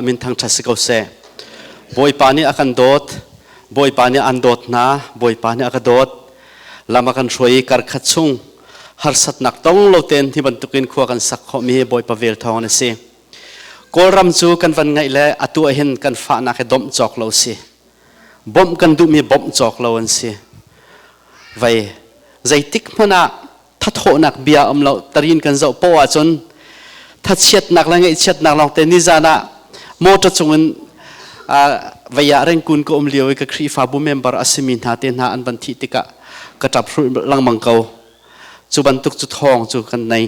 Min thangṭhat si ko seh. Bawipa nih a kan dawt. Bawipa nih an dawt hna. Bawipa nih a ka dawt. Lam a kan hruai i karkhat chung harsatnak tong lo tein hi bantukin khua kan sak khawhmi hi Bawipa vel thawng an si. Kawlram cu kan van ngaih le atu ah hin kan fahnak hi domh cawk lo si. Bawmh kan duhmi bawmh cawk lo an si. Vei zeitik hmanh ah thathawhnak bia um lo tarin kan zoh poah ahcun thachiatnak le ngaihchiatnak lawngte nizan ah motor cungin vei ah rengkun ka um lio i ka Khrihfabu member a simi hna te hna an van thih tikah ka ṭap lengmang ko. Cu bantuk cu thawng cu kan nei.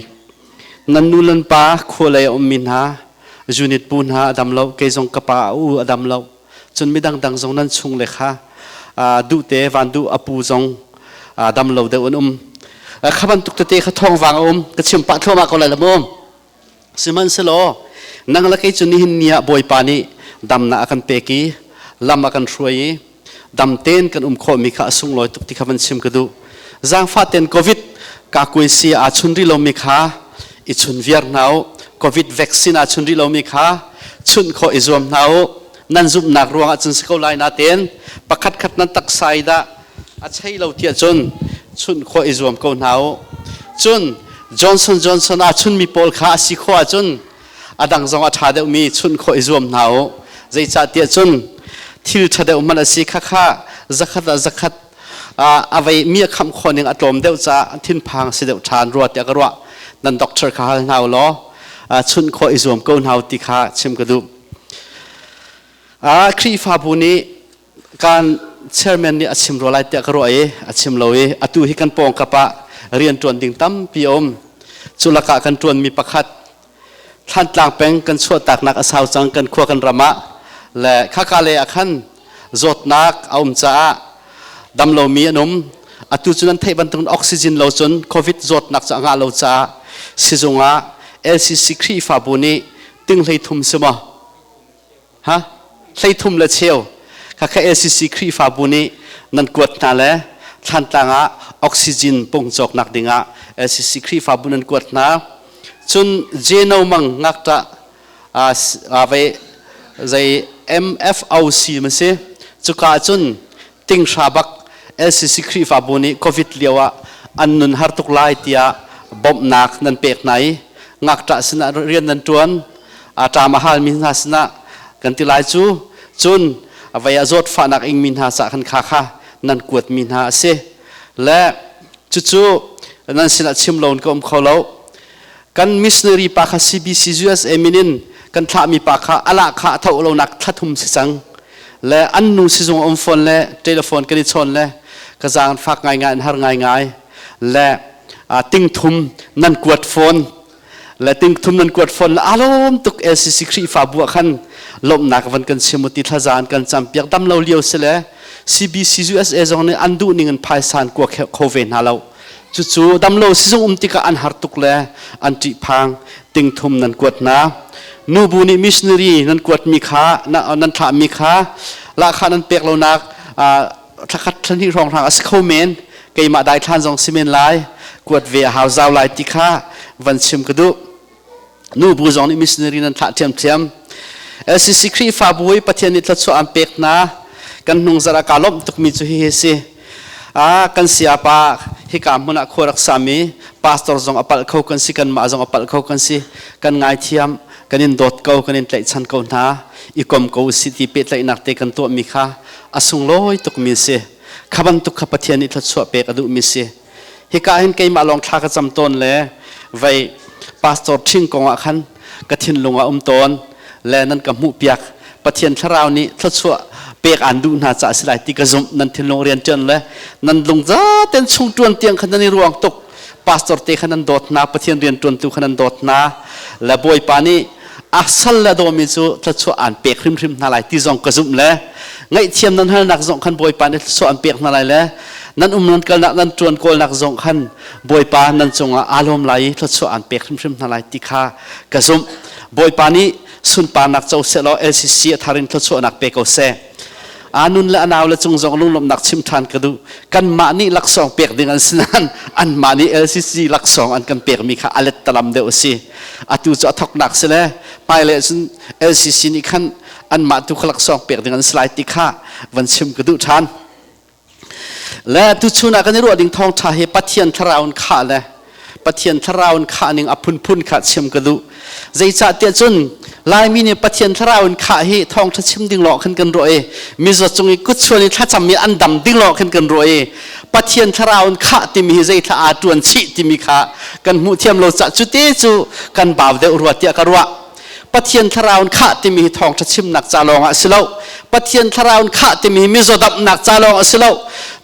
Nan nu lan pa khua lei a ummi hna unit pu hna a dam lo, kei zong ka pa a u a dam lo. Cun midang dang zong nan chung le kha duhte van duh a pu zong dam lo deuh an um. Kha bantuk tete kha thawngvang a um, ka chim pah thluahmah ko lai la mu. Sihmanhsehlaw nang le kei cu nihin ni ah Bawipa nih damnak a kan pek i lam a kan hruai i dam tein kan um khawhmi kha a sunglawi tuk ti kha van chim ka duh. Zaangfah tein COVID kakuaisi aa chun rih lomi kha i chun viar hna u. COVID vaccine aa chun rih lomi kha chunh khawh i zuam hna u. Nan zumhnak ruangah cun si ko lai natein pakhat khat nan taksa i dah a chei lo tiah cun chunh khawh i zuam ko hna u. Cun Johnson Johnson aa chunmi pawl kha a si khawh ahcun a dang zong a ṭha deuhmi chunh khawh i zuam hna u. Zeicahtiah cun thil ṭha deuh hmanh a si khakha zakhat ah zakhat a vei mi a khamh khawh ning a tlawm deuh caah thinphang si deuh ṭhan rua tiah ka ruah. Nan doctor kha hal hna u law chunh khawh i zuam ko hna u ti kha chim ka duh. Khrihfabu nih kan chairman nih a chim rua lai tiah ka ruah i a chim lo i atu hi kan pawngkap ah rian ṭuan ding tampi a um. Cu lakah kan ṭuanmi pakhat Thlantlang peng kan chuahtaknak a sau cang, kan khua kan ram ah le khaka le ah khan zawtnak a um caah dam lomi an um. Atu cu nan theih bantukin oxygen lo cun COVID zawtnak cu a ngah lo caah sizung ah LCC Khrihfabu nih ting 33 si maw? Ha? 33 le cheu. Khakha LCC Khrihfabu nih nan kuat hna le Thlantlang ah oxygen pung cawknak dingah LCC Khrihfabu nan kuat hna. Cun Jeno mang ngakṭah ve zei MFOC ma si. Cuka cun tinghra bak LCC Khrihfabu nih COVID lio ah an nun har tuk lai tiah bawmhnak nan pek hna i ngakṭah sinah rian nan ṭuan, ṭam a halmi hna sinah kan ti lai cu. Cun vei a zawtfahnak ingmi hna cah khan kha kha nan kuatmi hna a si. Le cucu nan sinah chim lo in ka um kho lo. Kan missionary pa kha CBC USA min in kan thlahmi pa kha alah kha a tho lonak thla thum si cang. Le an nu sizung um phone le telephone kan i chawn le ka zaang fak ngaingai, an har ngaingai. Le ting thum nan kuat phone le ting thum nan kuat phone le alawm tuk. LCC Khrihfabu ah khan lawmhnak van kan chim ti thlazaan kan campiak dam lo lio si le CBC USA zong nih an duh ning in phaisa an kua kho ve hna lo. Cucu damlo sizung um tikah an har tuk le an ṭihphang. Ting thum nan kuat hna. Nubu nih missionary nan kuatmi kha, nan thlahmi kha lahkhah nan pek lonak thlakhat thlahnih hrawng hrang a si kho men. Keimah daithlan zong si men lai, kuat ve a hau zau lai ti kha van chim ka duh. Nubu zong nih missionary nan thlah ṭhiamṭhiam. LCC Khrihfabu i Pathian nih thluachuah an pek hna. Kan hnung zarh ah kaa lawmh tukmi cu hihi si. Kan sayapa hika hmun ah khua rak sami pastor zong a palh kho kan si, kanmah zong a palh kho kan si. Kan ngaithiam, kan in dawt ko, kan in tlaihchan ko hna. I kom ko usih ti pehtlaihnak te kan tuahmi kha a sunglawi tukmi si. Kha bantuk kha Pathian nih thluachuah pek a duhmi si. Hika hin keimah lawng thla ka cam tawn le vei pastor ṭhing kong ah khan ka thinlung ah um tawn le nan ka hmuh piak. Pathian thlarau nih thluachuah pek aan duh hna caah si lai ti ka zumh. Nan thinlung rian ṭuan le nan lung zaten chung ṭuan tiang khan nan i ruang tuk. Pastor te khan nan dawt hna, Pathian rian ṭuantu khan nan dawt hna le Bawipa nih a sal le dawmi cu thluachuah aan pek hrimhrim hna lai ti zong ka zumh le ngaihthiam nan halnak zong khan Bawipa nih thluachuah an pek hna lai le nan um nan kalnak, nan ṭuan kawlnak zong khan Bawipa nan cungah aa lawm lai i thluachuah aan pek hrimhrim hna lai ti kha ka zumh. Bawipa nih sunparnak co seh law LCC a thar in thluachuahnak pe ko seh. Anun le anau le cung zong lunglawmhnak chim ṭhan ka duh. Kanmah nih laksawng pek ding an si nain anmah nih LCC laksawng an kan pekmi kha a let talam deuh a si. Atu cu a thoknak si le Hmailei ahcun LCC nih khan anmah tu kha laksawng pek ding an si lai ti kha van chim ka duh ṭhan. Le tuchun ah kan i ruah ding thawngṭha hi Pathian thlarau in khah le Pathian thlarau in khah ning a phunphun kha chim ka duh. Zeicahtiah cun Laimi nih Pathian thlarau in khah hi thawngṭha chim ding lawng khan kan ruah i mizaw cung i kutchuan i thlacam i an dam ding lawng khan kan ruah i Pathian thlarau in khah timi hi zeithla aa ṭuan chih timi kha kan hmuh thiam lo caah cute cu kan bau deuh rua tiah ka ruah. Pathian thlarau in khah timi hi thawngṭha chimnak ca lawng ah a si lo. Pathian thlarau in khah timi hi mizaw damnak ca lawng a si lo.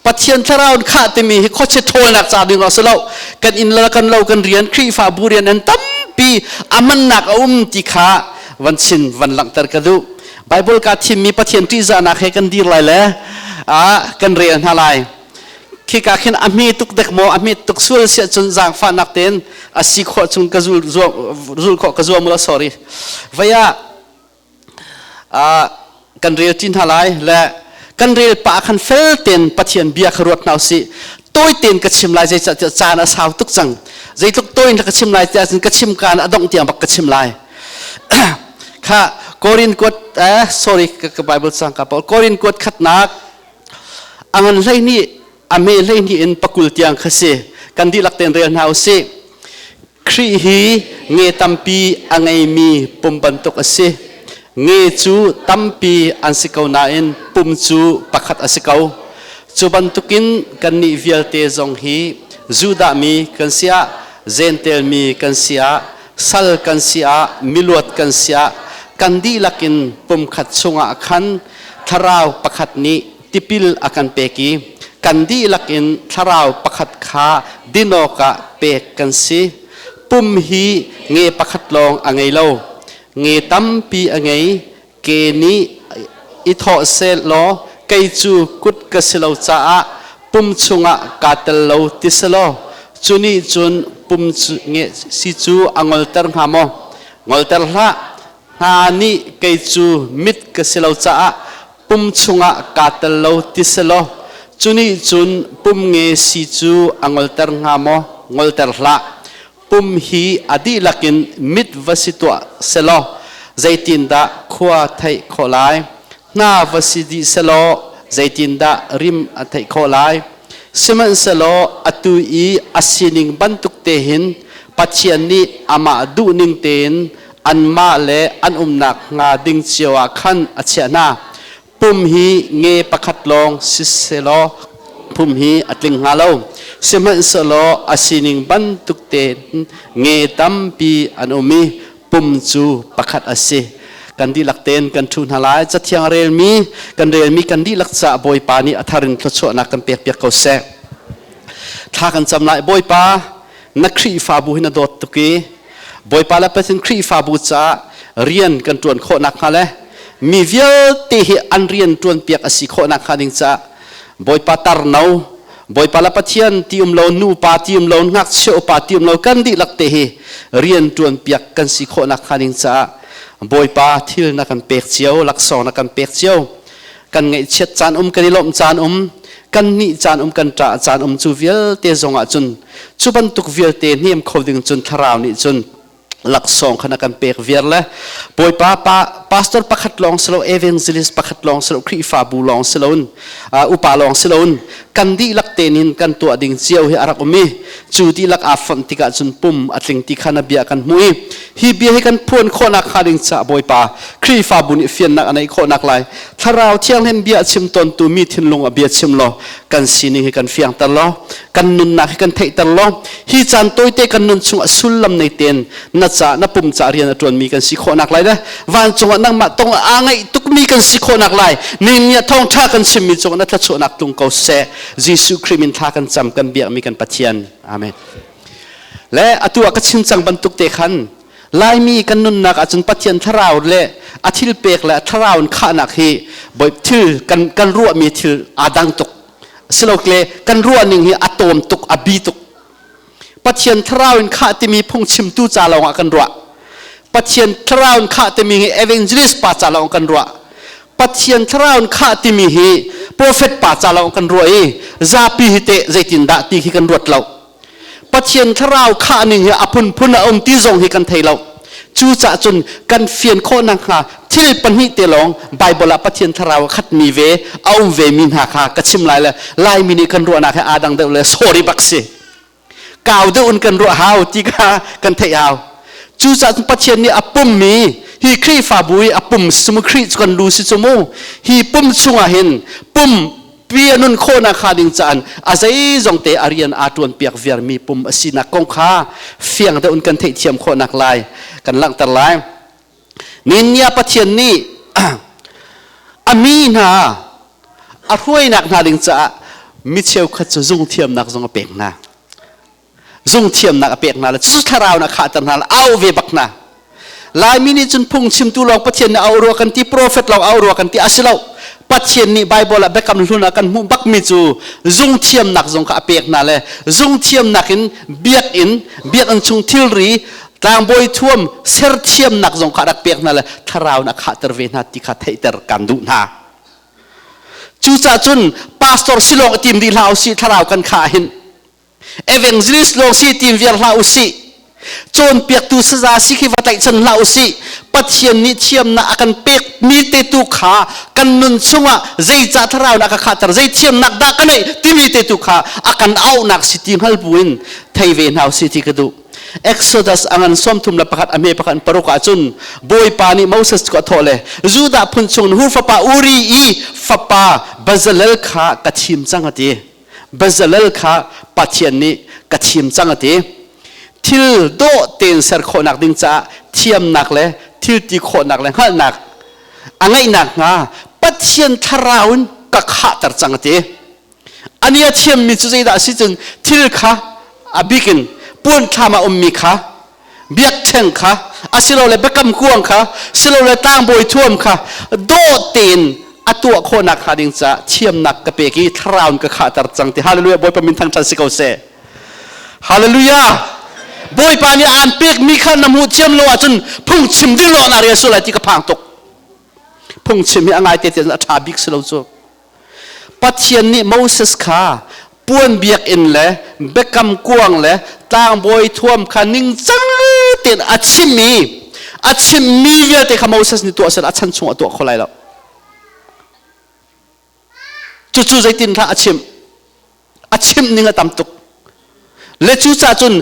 Pathian thlarau in khah timi hi khuachia ṭhawlnak ca ding a si lo. Kan inn le kan lo kan rian Khrihfabu rian an tampi a mannak a um ti kha van chin van langhter ka duh. Bible ka thimmi Pathian ṭihzahnak he kan dir lai le kan rel hna lai. Khika khin a hme tuk dek maw a hme tuk sual siah cun zaangfahnak tein a si khawh chung ka zul zul khawh ka zuam la sorry vaya kan rel ṭi hna lai le kan rel pah khan fel tein Pathian bia kha ruat hna usih tawi tein ka chim lai zeicahtiah caan a sau tuk cang zeitluk tawi in ka chim lai tiah cun ka chim kaan a dongh tiang bak ka chim lai kha Korin kuat eh sorry ka Bible cang ka paul Korin kuat khatnak A ngan 12 a me 12 in 20 tiang kha si. Kan dihlak tein rel hna usih. Khrih hi nge tampi a ngeimi pum bantuk a si. Nge cu tampi an si ko nain pum cu pakhat a si ko. Cu bantukin kannih vialte zong hi Judah mi kan si ah, Jentail mi kan si ah, sal kan si ah, miluat kan si ah, kan dihlak in pumkhat chungah khan thlarau pakhat nih tipil a kan pek i kan dihlak in thlarau pakhat kha din awkah pek kan si. Pum hi nge pakhat lawng a ngei lo, nge tampi a ngei. Ke nih i thawh sehlaw kei cu kut ka si lo caah pum chungah kaa tel lo ti si law cu nih cun pum nge si cu a ngolter hnga maw? Ngolter hlah. Hna nih kei cu mit ka si lo caah pum chungah kaa tel lo ti selaw cu nih cun pum nge si cu a ngolter hnga maw? Ngolter hlah. Pum hi a dihlak in mit va si tuah selaw zeitindah khua theih khawh lai? Hna va si dih selaw zeitindah rim a theih khawh lai? Sihmanhsehlaw atu i a sining bantuk te hin Pathian nih amah duhning tein anmah le an umnak hnga ding cio ah khan a chiah hna. Pum hi nge pakhat lawng siselaw pum hi a tling hnga lo. Sihmanhsehlaw a sining bantuk tein nge tampi an um i pum cu pakhat a si. Kan dihlak tein kan ṭhu hna lai. Cathiang a relmi kan relmi kan dihlak caah Bawipa nih a thar in thluachuahnak kan pekpiak ko seh. Thla kan cam lai. Bawipa, na Khrihfabu hi na dawt tuk i Bawipa le Pathian Khrihfabu caah rian kan ṭuan khawh nakhnga le mi vialte hi an rian ṭuanpiak a si khawh nakhnga ding caah Bawipa tarno Bawipa le Pathian ti um lo nupa ti um lo ngakchia upa ti um lo kan dihlak te hi rian ṭuanpiak kan si khawh nakhnga ding caah Bawipa thil na kan pek cio laksawng na kan pek cio kan ngaihchiat caan um kan i lawmh caan um kan nih caan um kan ṭah caan um cu vialte zongah cun cu bantuk vialte hnem kho ding cun thlarau nih cun laksawng kha na kan pek viar le Bawipa pa pastor pakhat lawng si lo evangelist pakhat lawng si lo Khrihfabu lawng si loin upa lawng si loin kan dihlak tein kan tuah ding cio hi a rak um i cu dihlak aa fonh tikah cun pum a tling ti kha na bia kan hmu i hi bia hi kan phuan khawhnak hnga ding caah Bawipa Khrihfabu nih fiannak a neih khawhnak lai Thlarau Thianghlim bia chim tawntu mi thinlung a bia chim law kan sining hi kan fiangter law kan nunnak hi kan theihter law hi caan tawite kan nun chung a sullam nei ten na ca na pum ca rian a ṭuanmi kan si khawhnak lai le vancung ah nangmah tong aa ngaih tukmi kan si khawhnak lai ning nih thawngṭha kan chimmi cungah na thluachuahnak tlung ko seh Jesuh Khrih min thla kan cam kan biakmi kan Pathian amen Le atu ah ka chim cang bantuk te khan Laimi kan nunnak ahcun Pathian thlarau le a thil pek le a thlarau in khahnak hi bawi thil kan kan ruahmi thil aa dang tuk. Silokle kan ruah ning hi a tawm tuk, a bi tuk. Pathian thlarau in khah timi phungchimtu ca lawng ah kan ruah. Pathian thlarau in khah timi hi evangelist pa ca lawng kan ruah. Pathian thlarau in khah timi hi prophet pa ca lawng kan ruah i zapi hi teh zeitindah ti khi kan ruat lo. Pathian thlarau khah ning hi a phunphun a um ti zong hi kan thei lo. Cucaah cun kan fian khawh nakhnga thil pahnih te lawng Baibal ah Pathian thlarau a khatmi ve a um ve mi hna kha ka chim lai le Laimi nih kan ruahnak he aa dang deuh le sorry bak si. Kau deuh in kan ruah hau ti kha kan theih hau. Cucaah cun Pathian nih a pummi hi Khrihfabu i a pum si cu mu Khrih cu kan lu si cu mu hi pum chungah hin pum pi a nun khawhnak hnga ding caan a zeizong te a rian aa ṭuan piak viarmi pum a sinak kong kha fiang deuh in kan theihthiam khawhnak lai kan langhter lai. Ninia Pathian nih a mi hna a hruainak hna ding caah mi cheukhat cu zungthiamnak zong a pek hna. Zungthiamnak a pek hna le cucu thlarau na khahter hna le au ve bak hna. Laimi nih cun phungchimtu lawng Pathian nih a auh rua kan ti, profet lawng a auh rua kan ti, a si lo. Pathian nih Baibal ah biakam hlun ah kan hmuh bakmi cu zungthiamnak zong kha a pek hna le zungthiamnak in biakinn, biakinn chung thilri, tlangbawi thuam serthiamnak zong kha a rak pek hna le thlarau in a khahter ve hna ti kha theihter kan duh hna. Cucaah cun pastor si lawng i tim dih hlah usih thlarau kan khah hin Evangelist lawng si tim viar hlah usih. Cawnpiaktu saza si khi va tlaihchan hlah usih. Pathian nih thiamnak a kan pek mi te tu kha kan nun chungah zeicah thlarau na ka khahter zei thiamnak dah ka neih timi te tu kha a kan auhnak si ti hngal buin thei ve hna usih ti ka duh. Exodus angan 31 a hme pakhat paruk ah cun Bawipa nih Moses cu a thawh le Judah phun chung Hur fapa Uri i fapa Bezalel kha ka thim cang a ti. Bezalel kha Pathian nih ka thim cang a ti. Thil dawh tein ser khawhnak ding caah thiamnak le thil ti khawhnak le hngalhnak a ngeihnak hnga Pathian thlarau in ka khahter cang a ti. Ani a thiammi cu zeidah a si cun thil kha a bik in puan thlam a ummi kha biakṭheng kha asilole biakam kuang kha silole tlangbawi thuam kha dawh tein a tuah khawhnak hnga ding caah thiamnak ka pek i thlarau in ka khahter cang ti. Hallelujah. Bawipa min thangṭhat si ko seh. Hallelujah. Bawipa nih aan pekmi kha na hmuh thiam lo ahcun phungchim ding lawng na rel sual lai ti ka phang tuk. Phungchim hi a ngai te a ṭha bik si lo cu. Pathian nih Moses kha puan biakinn le biakam kuang le tlangbawi thuam kha ningcang tein a chim i a chimmi vialte kha Moses nih tuah seh a chan chung a tuah kho lai lo. Cucu zeitin hlah a chimh. A chimh ning a tam tuk. Le cucaah cun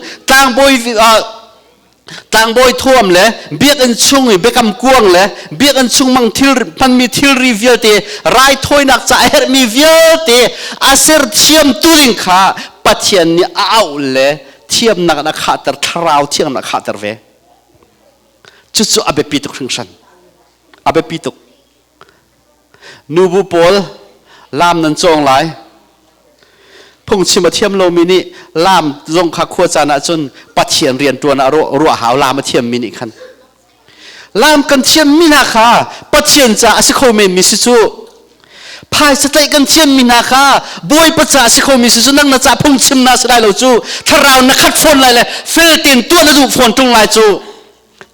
tlangbawi thuam le biakinn chung i biakam kuang le biakinn chung mang thil hmanmi thilri vialte raithawinak ca a herhmi vialte a serthiam tu ding kha Pathian nih a auh le thiamnak in a khahter, thlarau thiang in a khahter ve. Cucu a biapi tuk hringhran. A biapi tuk. Nubu pawl laam nan cawng lai. Phungchim a thiam lomi nih laam zong kha khua caan ahcun Pathian rian ṭuan ah ruah hau laam a thiammi nih khan. Laam kan thiammi hna kha Pathian ca a si kho menmi si cu. Phaisa tlaih kan thiammi hna kha Bawipa ca a si khomi si cu nang na ca phungchim na si lai lo cu. Thlarau na khat fawn lai le fel tein tuah na duh fawn ṭung lai cu.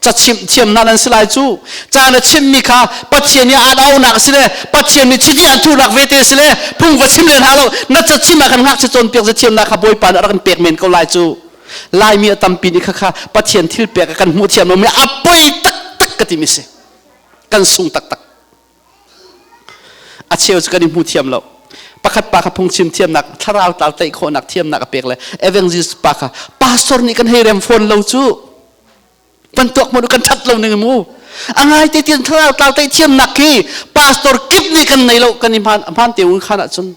Cachimh thiamnak nan si lai cu. Ca na chimmi kha Pathian nih aan auhnak a si le Pathian nih chiti an thuhnak ve te a si le phung va chim len hlah lo. Na cachim ah khan ngakchia cawnpiak ze thiamnak kha Bawipa nih a rak in pek men ko lai cu. Laimi a tampi nih kha kha Pathian thil pek a kan hmuh thiam lomi a poi taktak ka timi si. Kan sung taktak. A cheu cu kan i hmu thiam lo. Pakhat pa kha phungchim thiamnak, thlarau tlau tlaih khawhnak thiamnak a pek le evangelist pa kha pastor nih kan hei rem fawn lo cu. Kan tuak mu kan that lo ning mu. A ngai te tian thlarau tlau tlaih thiamnak khi pastor kip nih kan nei lo kan i hman hman te un khan ahcun.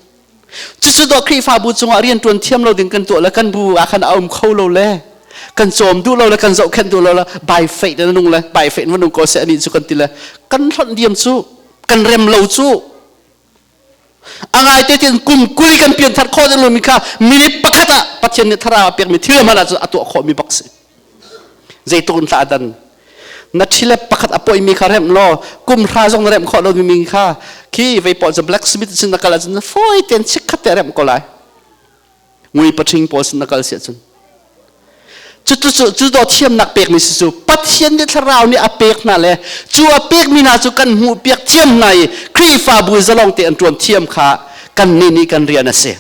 Cucu dawh Khrihfabu cungah rianṭuan thiam lo ding kan tuah le kan bu ah khan a um kho lo le kan cawm duh lo le kan zohkhenh duh lo le by faith na nung le by faith na nung ko seh anih cu kan ti le kan hlonh diam cu kan rem lo cu a ngai te tin kum 20 kan pian thar khawh ding lomi kha minute pakhat ah Pathian nih thlarau a pekmi thil hmanh ah cun a tuah khawhmi bak si. Zeitluk in tlah dan na ṭhilep pakhat a poimi kha remh law kum hra zong na remh khawh lomi mi kha khi vei pawl cu blacksmith sin na kal ahcun fawi tein chikkhat te remh ko lai. Ngui paṭhing pawl sin na kal si ahcun cu cu cu do thiamnak pekmi si cu Pathian nih thlarau nih a pek hna le cu a pekmi hna cu kan hmuh piak thiam hna i Khrihfabu zalong te an ṭuan thiam kha kan nih nih kan rian a si.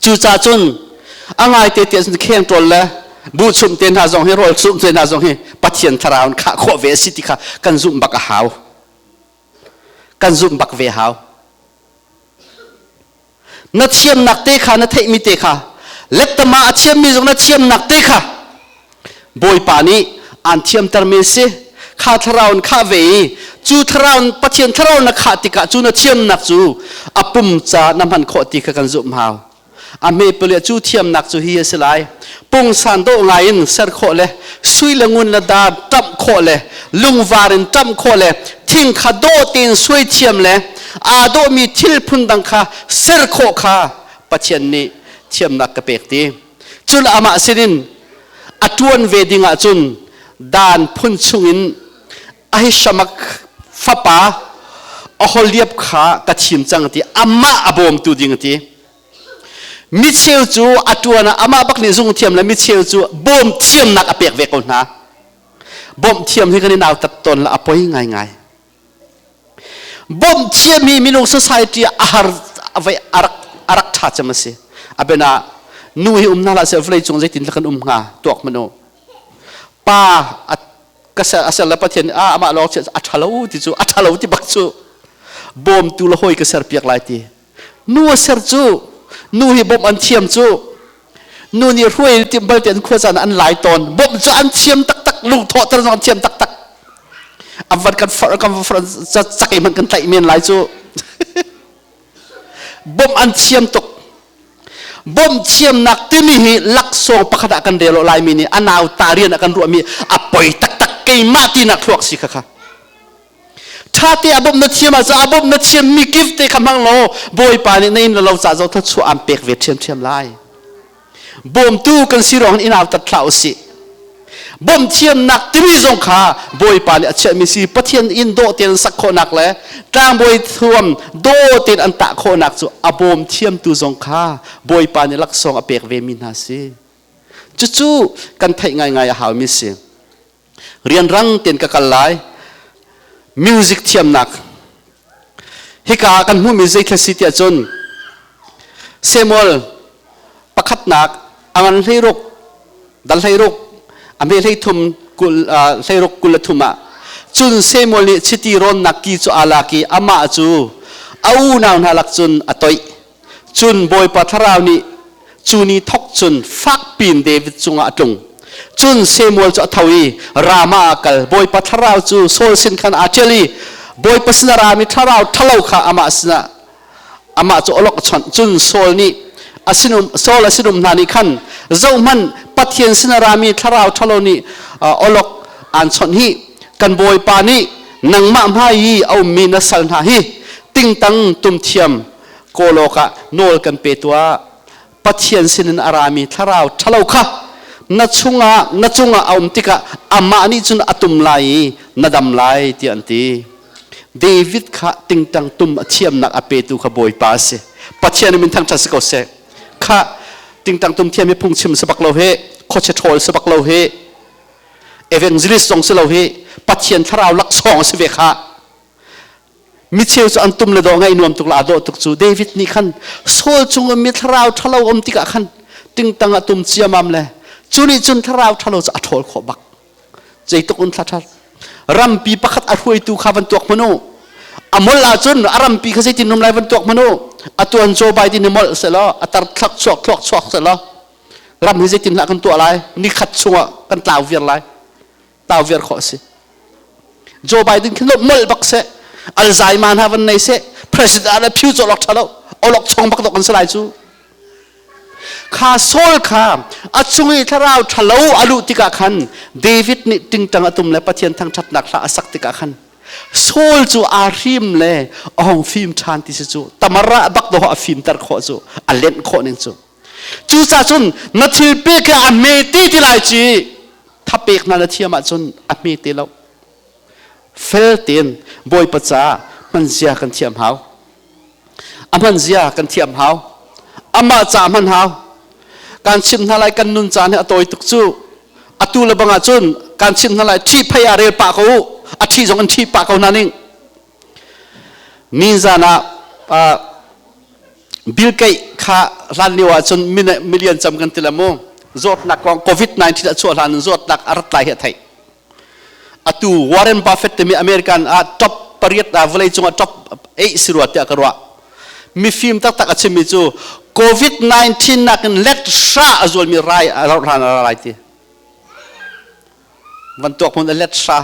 Cucaah cun a ngaite tiah cun kheng ṭawl le. Buh chumh te hna zong hi, rawl chumh te hna zong hi Pathian thlarau in khah khawh ve a si ti kha kan zumh bak a hau. Kan zumh bak ve hau. Na thiamnak te kha, na theihmi te kha, lettama a thiammi zong na thiamnak te kha Bawipa nih aan thiamtermi a si. Kha thlarau in khah ve i cu thlarau in, Pathian thlarau na khah tikah cu na thiamnak cu a pum ca na hman khawh ti kha kan zumh hau. A hme pali cu thiamnak cu hi a si lai. Pungsan dawh ngai in ser khawh le sui le ngun le dar ṭamh khawh le lungvar in ṭamh khawh le thing kha dawh tein suai thiam le aa dawhmi thil phun dang kha ser khawh kha Pathian nih thiamnak ka pek ti. Cun amah sinin a ṭuan ve ding ahcun Dan phun chungin Ahishamak fapa Oholiab kha ka thim cang ti, amah a bawmtu ding ti. Micheu cu a ṭuan ah amah bak nih zung thiam le micheu cu bawm thiamnak a pek ve ko hna. Bawmh thiam hi kan i nautat tawn la, a poi ngaingai. Bawmh thiam hi minung society ah a har vai arak arak ṭha cem a si. A bena nu hi um hna hlah seh, vawlei cung zeitin kan um hnga tuak hmanh u. Pa ka ser a ser le Pathian nih a amah lawng a ṭhalo ti cu, a ṭhalo ti bak cu, bawmtu le hawi ka ser piak lai ti. Nu a ser cu, nu hi bawmh an thiam cu. Nu nih hruai tim bal te an khua caan an lai tawn. Bawmh cu an thiam taktak, lungthawhter zong an thiam taktak. An van kan forh, kan forh, cak hmanh kan tlaih men lai cu. Bawmh an thiam tuk. Bawmh thiamnak timi hi laksawng pakhat ah kan rel laimi nih a nau ta rian ah kan ruahmi a poi taktak. Keimah tinak thluak si kha kha. Ṭha te a bawmh na thiam ahcun a bawmh na thiammi gift te kha hmang law Bawipa nih na inn le lo ca zoh thluachuah aan pek ve ṭhiamṭhiam lai. Bawmtu kan si ruang in autat hlah usih. Bawmh thiamnak timi zong kha Bawipa nih a chiahmi si. Pathian inn dawh tein sak khawhnak le tlangbawi thuam dawh tein an tah khawhnak cu a bawm thiamtu zong kha Bawipa nih laksawng a pek vemi hna si. Cucu kan theih ngaingai a haumi si. Rianrang tein ka kal lai. Music thiamnak. Hika ah kan hmuhmi zeithil si tiah cun Samuel pakhatnak a ngan 16 dal 16 a hme 33 kul 16 23 ah cun Samuel nih chiti rawnnak ki cu aa lak i amah cu a unau hna lak cun a toih. Cun Bawipa thlarau nih cu ni thawk cun fak piin David cungah a tlung. Cun Samuel cu a tho i Ramah ah a kal. Bawipa thlarau cu Saul sin khan aa ṭial i Bawipa sin a rami thlarau ṭhalo kha amah sinah amah cu awlok a chawnh. Cun Saul nih a sinum Saul a sinum hna nih khan, "Zohhmanh, Pathian sin a rami thlarau ṭhalo nih awlok aan chawnh hi. Kan bawipa nih nangmah hmai i a ummi na sal hna hi tingtang tum thiam kawl awkah nawl kan pe tuah. Pathian sinin a rami thlarau ṭhalo kha na chungah na cungah a um tikah amah nih cun a tum lai i na dam lai," tiah an ti. David kha tingtang tum a thiamnak a petu kha Bawipa a si. Pathian min thangṭhat si ko seh. Kha tingtang tum thiam hi phungchim si bak lo hi, khuachia ṭhawl si bak lo hi, evangelist zong si lo hi, Pathian thlarau laksawng a si ve kha. Micheu cu an tum le dawh ngaih nuam tuk la, a dawh tuk cu. David nih khan Saul cung ummi thlarau ṭhalo um tikah khan tingtang a tum ciamam le cu nih cun thlarau ṭhalo cu a ṭhawl khawh bak. Zeitluk in thla ṭhat. Rampi pakhat a hruaitu kha van tuak hmanh u. A molh ahcun a rampi kha zeitin um lai van tuak hmanh u. A tuan Joe Biden hi molh selaw, a tar thlak chuak thluak chuak selaw, ram hi zeitin hlah kan tuah lai? Nikhat chungah kan tlau viar lai. Tlau viar khawh a si. Joe Biden khi molh bak seh. Alzheimer hna van nei seh. President le phu cawlok ṭha lo. Olok chong bak dok an si lai cu. Kha Saul kha a chung i thlarau ṭhalo a luh tikah khan David nih tingtang a tum le Pathian thangṭhatnak hla a sak tikah khan Saul cu aa hrim le a hong fim ṭhan ti si cu. Tamara bak dawh a fimter khawh cu, a lenh khawh ning cu. Cucaah cun na thil pek hi a hme te ti lai ci, thapek hna na thiam ahcun a hme te lo. Fel tein Bawipa caah hman zia kan thiam hau. A hman zia kan thiam hau. Amah ca hman hau. Kan chim hna lai, kan nun caan hi a tawi tuk cu. Atu le bang ahcun kan chim hna lai, ṭhi phei ah rel pah ko u. A ṭhi zong an ṭhi pah ko hna ning. Nizan ah Bill Gates kha hlan lio ahcun million cam kan ti le mu. Zawtnak kong COVID-19 a chuah hlan in zawtnak a rat lai hi a theih. Atu Warren Buffett timi American ah top pariat ah vawlei cungah top 8 si rua tiah ka ruah. Mifim taktak a chimmi cu COVID-19 nakin let hra a zualmi rai a rauh hlan a ra lai ti. Van tuak hmun a let hra.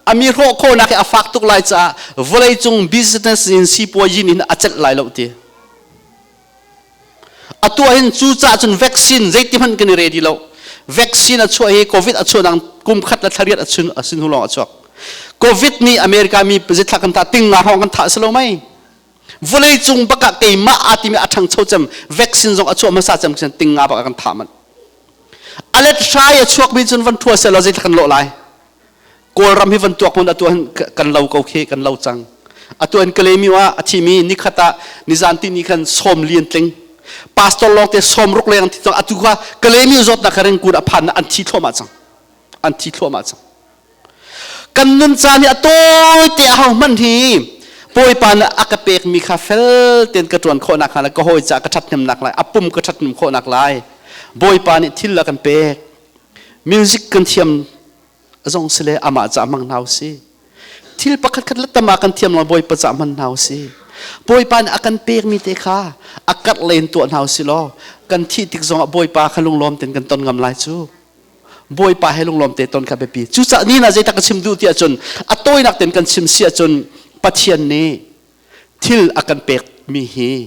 Ami hrawh khawhnak hi a fak tuk lai caah vawleicung business in sipuayin in a celh lai lo ti. Atu ahhin cucaah cun vaccine zeiti hmanh kan i ready lo. Vaccine a chuah hi COVID a chuahnak kum khat le thla riat a chun a sin hnu lawng a chuak. COVID nih America mi zithlak kan thah ting nga hrawng kan thah si lo mei. Vawleicung bakah keimah aa timi a ṭhangcho cem vaccine zong a chuah hmasa cem khin ting nga bak kan thah manh. A let hrai a chuakmi cun van ṭhua seh law zeitlak kan lawh lai. Kawlram hi van tuak hmun atu hin kan lo ko khi kan lo cang. Atu in Kalaymyo ah a thimi nikhat ah nizan ti ni khan sawm lian tling. Pastor lawng te sawm ruk leng an thi cang. Atu kha Kalaymyo zawtnak kha ringkun a phan an thi thluahmah cang. An thi thluahmah cang. Kan nun caan hi a tawi te a ho hmanh hi Bawipa nih a ka pekmi kha fel tein ka ṭuan khawhnak hnga le ka hawi caah ka ṭhathnemnak lai, a pum ka ṭhathnem khawhnak lai. Bawipa nih thil a kan pek. Music kan thiam zong si le amah ca hmang hna usih. Thil pakhat khat le tam ah kan thiam lo Bawipa ca hman hna usih. Bawipa nih a kan pekmi te kha a karh len tuah hna usih law kan thih tik zongah Bawipa kha lunglawm tein kan ton ngam lai cu. Bawipa he lunglawm te ton kha biapi. Cucaah ni na zeitak ka chim duh ti ahcun a tawinak tein kan chim si ahcun Pathian nih thil a kan pekmi hi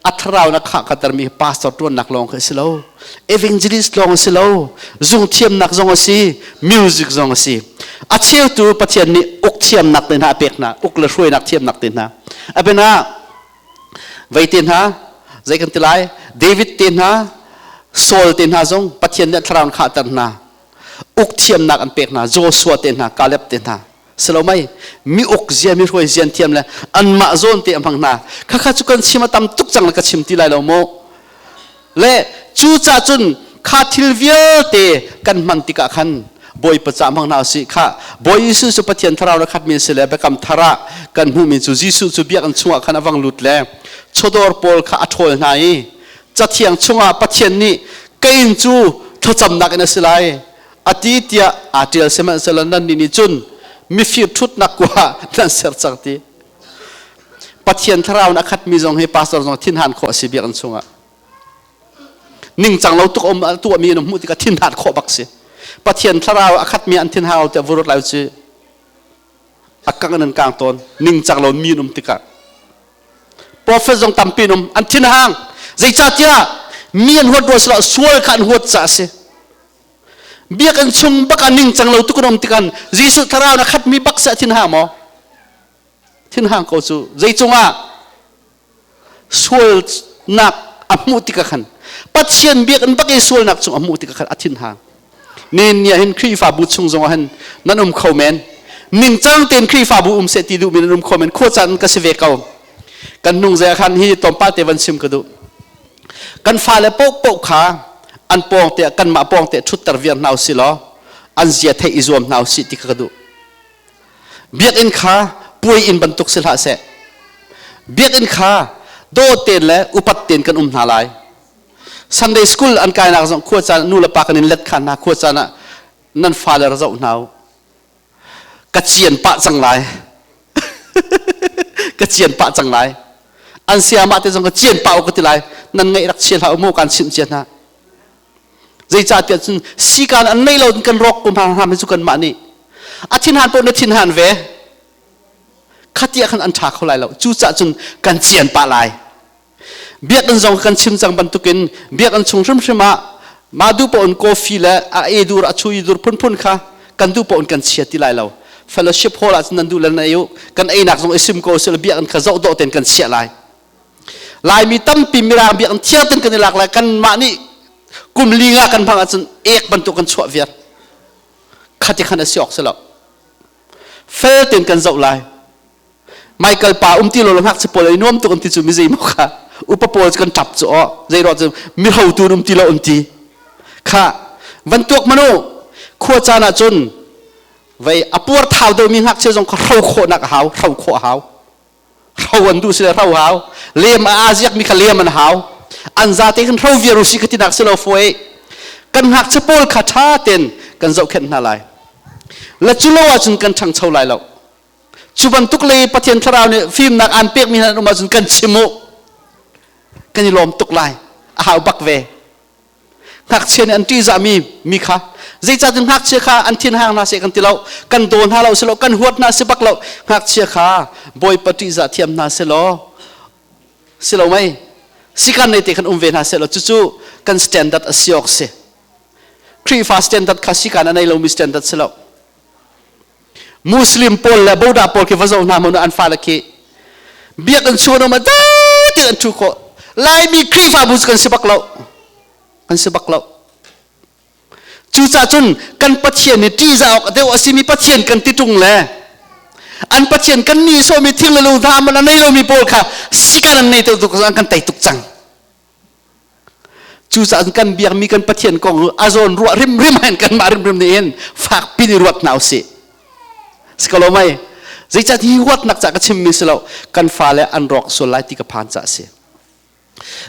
a thlarau na khah katermi pastor tuannak lawng khi a si lo evangelist lawng a si lo zung thiamnak zong a si music zong a si a cheu tu Pathian nih uk thiamnak te hna a pek hna uk le hruainak thiamnak te hna a bena vei te hna zei kan ti lai David te hna Saul te hna zong Pathian nih thlarau in khahter hna uk thiamnak an pek hna Joshua te hna Caleb te hna silo mei mi uk zia mi hruai zian thiam le anmah zawn te a hmang hna khakha cu kan chim a tam tuk cang le ka chim ti lai lo mu le cu ca cun kha thil vialte kan hman tikah khan Bawipa ca hmang hna usih kha Bawi Jesuh cu Pathian thlarau le khatmi si le biakam thar ah kan hmuhmi cu Jesuh cu biakinn chungah khan a vang lut le chawdawr pawl kha a ṭhawl hna i cathiang chungah Pathian nih ka inn cu thlacamnak in a si lai a ti tiah aa ṭial sihmanhsehlaw nannih nih cun mifir ṭhutnak kua nan ser cang ti Pathian thlarau in a khatmi zong hi pastor zong thinhan khawh a si biakinn chungah ningcang lo tuk um tuahmi an hmuh tikah thinhan khawh bak si Pathian thlarau a khatmi an thinhang lo tiah vurut lai cu a kang in an kang tawn ningcang lo mi an um tikah prophet zong tampi an um an thinhang zeicahtiah mi an huat rua silo sual kha an huat ca a si biakinn chung bak ah ningcang lo tuk an um tikan Jesuh thlarau na khatmi bak seh thinhang maw thinhang ko cu zei cungah sualnak a hmuh tikah khan Pathian biakinn bak i sualnak cung a hmuh tikah khan a thinhang nen ni ah hin Khrihfabu chung zongah hin nan um kho men ningcang tein Khrihfabu um seh ti duhmi nan um kho men khuacaan ka si ve ko kan nung zai khan hi tlawmpal te van chim ka duh kan fale paohpaoh kha an pawng te kanmah pawng te ṭhutter viar hna usih law an zia theih i zuam hna usih ti kha ka duh Biakinn kha puai inn bantuk si hlah seh. Biakinn kha dawt tein le upat tein kan um hna lai. Sunday school an kainak zong khua caan nu le pa kan in let khan hna khua caan ah nan fale ra zoh hna u. Ka cian pah cang lai. Ka cian pah cang lai. An siamah te zong ka cian pah u ka ti lai. Nan ngaih rak chia hlah u mu kan chimh cia hna. Zeicahtiah cun sikaan an nei lo kan rawk ko hna hna cu kanmah nih a thinhan paoh na thinhan ve khatia khan an ṭha kho lai lo cucaah cun kan cian pah lai biakinn zong kan chim cang bantukin biakinn chung hrimhrim ah mah duh paoh in coffee le a e dur a chui dur phunphun kha kan duh paoh in kan chia ti lai lo fellowship hall ah cun nan duh le nan ei u kan einak zong i sim ko sila biakinn kha zoh dawh tein kan chiah lai Laimi tampi Mirang biakinn thiang ten kan i lak lai kanmah nih kum li nga kan hmang ahcun ek bantuk kan chuah viar khati khan a si awk si lo fel ten kan zoh lai Michael pa um ti lo lo ngakchia pawl i nuam tuk an ti cu mi zei maw kha upa pawl cu kan ṭap cu aw zei ruah cu mi hotu um ti lo an ti kha van tuak manu khua caan ah cun vei a puar thau deuhmi ngakchia zong kha hro khawhnak a hau hro khawh a hau hro an duh si le hro hau lem a aa ziakmi kha lem an hau. An zate kan hro viar u si ka tinak si lo fawi. Kan ngakchia pawl kha ṭha tein kan zohkhenh hna lai. Le cu lo ahcun kan ṭhangcho lai lo. Cu bantuk le Pathian thlarau nih fimnak aan pekmi hna um ahcun kan chim u. Kan i lawm tuk lai. A hau bak ve. Ngakchia nih an ṭihzahmi mi kha zeicahtiah ngakchia kha an thin hang hna seh kan ti lo, kan daw hna lo si lo, kan huat hna si bak lo. Ngakchia kha Bawipa ṭihzah thiam hna seh law si lo mei sikan nei te khan um ve hna seh law cucu kan standard a si awk si. Khrihfa standard kha sikan a nei lomi standard si lo. Muslim pawl le Buddha pawl khi va zoh hna hmanh an fale khi biakinn chung um ah tin an ṭhu khawh. Laimi Khrihfabu cu kan si bak lo. Kan si bak lo. Cucaah cun kan Pathian nih ṭihzah awk deuh a simi Pathian kan ti ṭung le an Pathian kan nih sawhmi thing le lung hna a nei lomi pawl kha sikan an nei tuk an kan tei tuk cang. Cucaah kan biakmi kan Pathian kong a zawn ruah rimrim hin kanmah rimrim nih hin fak pin i ruat hna usih. Si ko lo mei? Zeicah hi huatnak ca ka chimmi si lo, kan fale an rawk sual lai ti ka phan ca a si.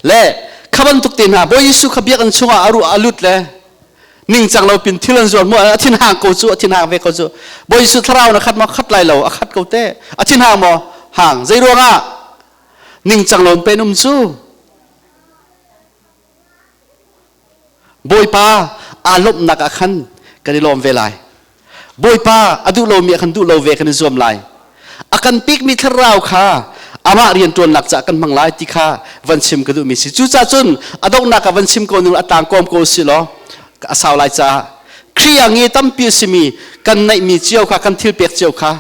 Le kha bantuk te hna Bawi Jesuh kha biakinn chungah a ruah a lut le ningcang lo pin thil an zuar mu a thin hang ko cu a thin hang ve ko cu Bawi Jesuh thlarau na khat maw khat lai lo a khat ko te a thin hang maw hang zei ruangah ningcang lo pen um cu Bawipa aa lawmhnak ah khan kan i lawm ve lai. Bawipa a duh lomi ah khan duh lo ve kan i zuam lai. A kan pekmi thlarau kha amah rianṭuannak caah kan hmang lai ti kha van chim ka duhmi si. Cucaah cun a donghnak ah van chim ko ning a tang kawm ko si law a sau lai caah Khrih ah nge tampi a simi kan neihmi cio kha kan thil pek cio kha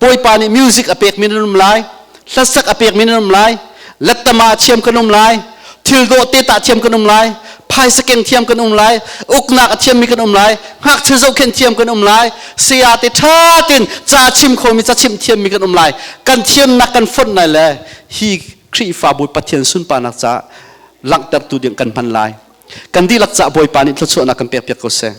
Bawipa nih music a pekmi nan um lai, hlasak a pekmi nan um lai, lettama a thiam kan um lai, thil dawh te tah thiam kan um lai, phaisa keng thiam kan um lai, uknak a thiammi kan um lai, ngakchia zohkhenh thiam kan um lai, saya te ṭha tein ca chim khomi ca chimh thiammi kan um lai. Kan thiamnak kan fonh lai le hi Khrihfabu Pathian sunparnak caah langhtertu ding kan hman lai. Kan dihlak caah Bawipa nih thluachuahnak kan pekpiak ko seh.